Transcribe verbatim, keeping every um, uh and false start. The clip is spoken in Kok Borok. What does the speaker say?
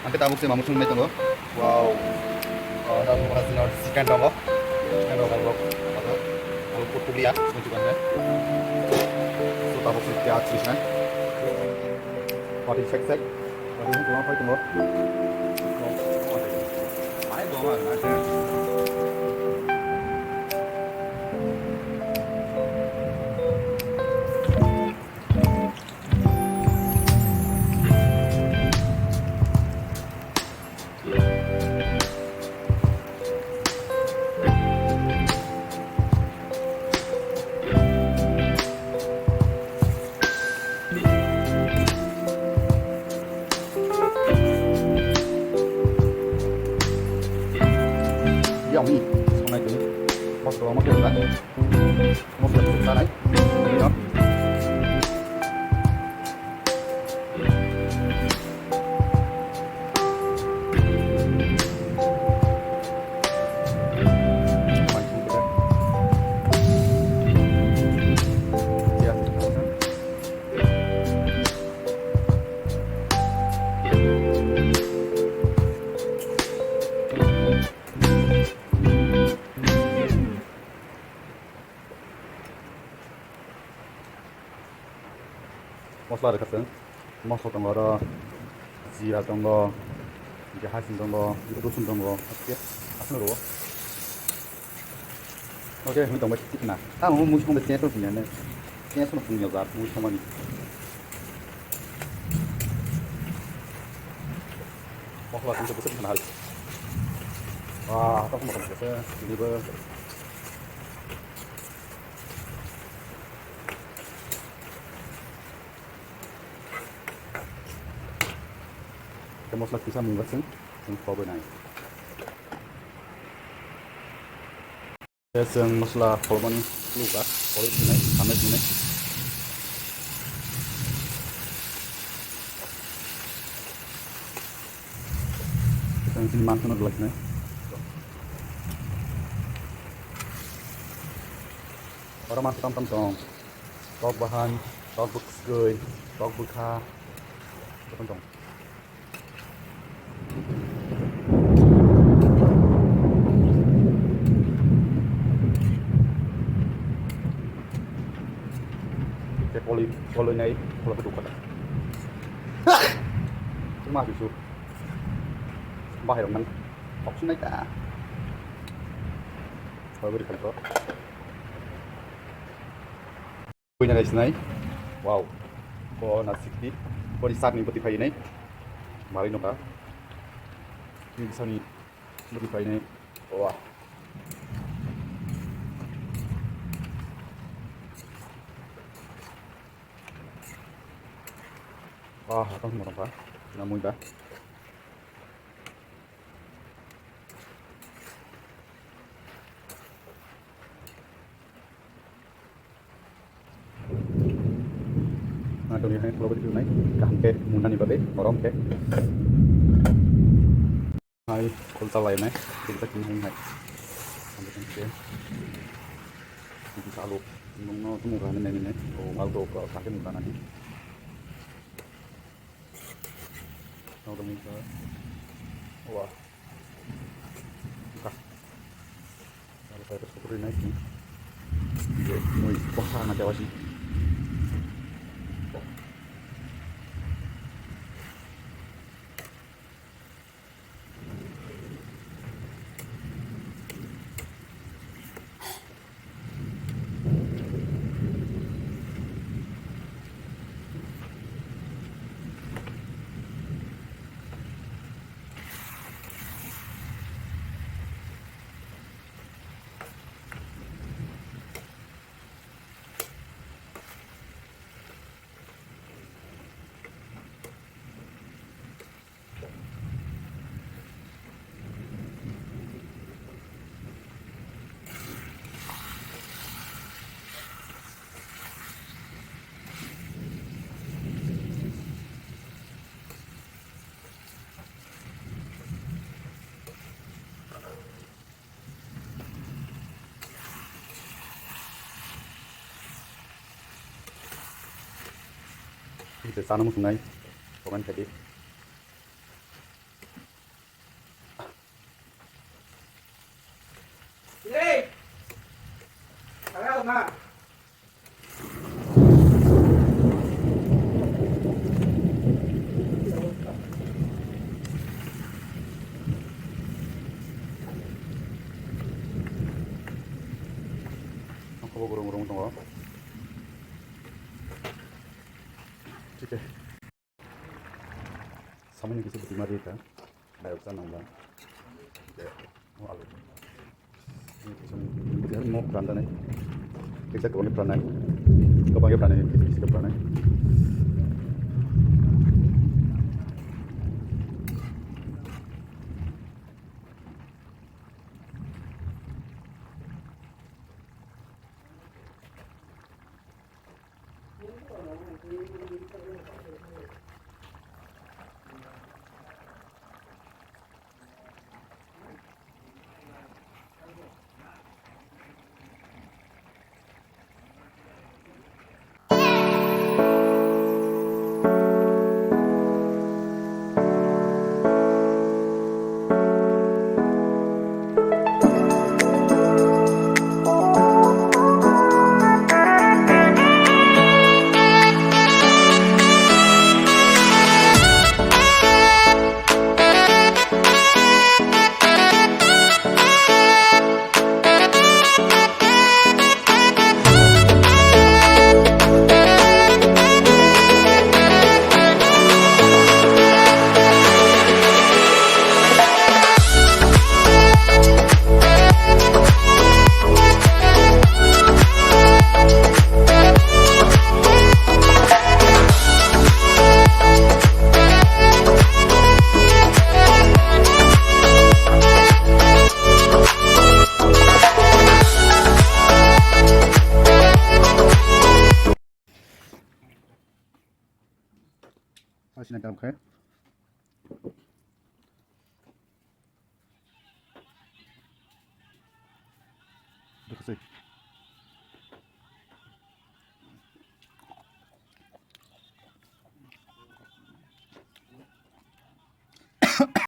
Ang khe tabuk se mamung swngnai tongo. Wow. Oh, tabuk oro chini chicken tongo. Chicken rok, rok, rok. Abo putliya, bujiba hinai. So, tabuk se piyaj swi sinai. Pati sek sek. Pati sek sek tongo. Mai doma, mai. Yummy. Sonai twi. Mosla ma khe wngkha. Mosla khe sanai. Mosla rwkha chwng. Mosla tongo oro, jira tongo, hingke hasing tongo, rosun tongo, haste aswk rwo. Oke, hwnwi tongbai sikna. Tamo mui songbai cheng song sini ne. Cheng song song ya jat mui songmani. Mosla tong bwswk khana hari. Wah, tong tong khe sini bo. Khe mosla kisa mungba chwng, chwng khobwi nai. Khe chwng mosla kholmani phulukha, khorwi thwnai, sanai thwnai. Chwng chini mansano dwlai thwnai. Oro mansa tam tam tong. Tok bahan, tok bwswk, tok bwkha, jotono tong. Tei koloi, koloi nai, koloi kutuk kata. Cuma bisu. Bahai rok man. Kok sunai ta. Koloi beri kali ko. Buina nai sinai. Wow. Ko na sikti. Ko ni sak ni bwtwi phai nai. Malai nokha. Ni bwsani bwtwi phai nai. Wow. Ah, hatang morong pa. Na mui ba. Adoni hai khulobwi rwnai kaham khe munani bagwi morom khe. Hai khulcha lainai khulcha kini hai hai. Ambo khe khe alu nungno tumu rani nai nai o alu rok kaham khe nung rani. Nokdongni wah. Wah. Wngkha. Aro kaitor sokri nai sini. Mui boksa na jawa sini. Ite sana musungnai, comment khaidi. Thik khe. Samani kisa bwtwi ma rika. Dayok cha nangba. Mo alu. Mo pran danai. Kisa kwbangni pran nai. Kwbangni pran nai. Kisa kisa pran nai. Asina kam khai. Dikasai.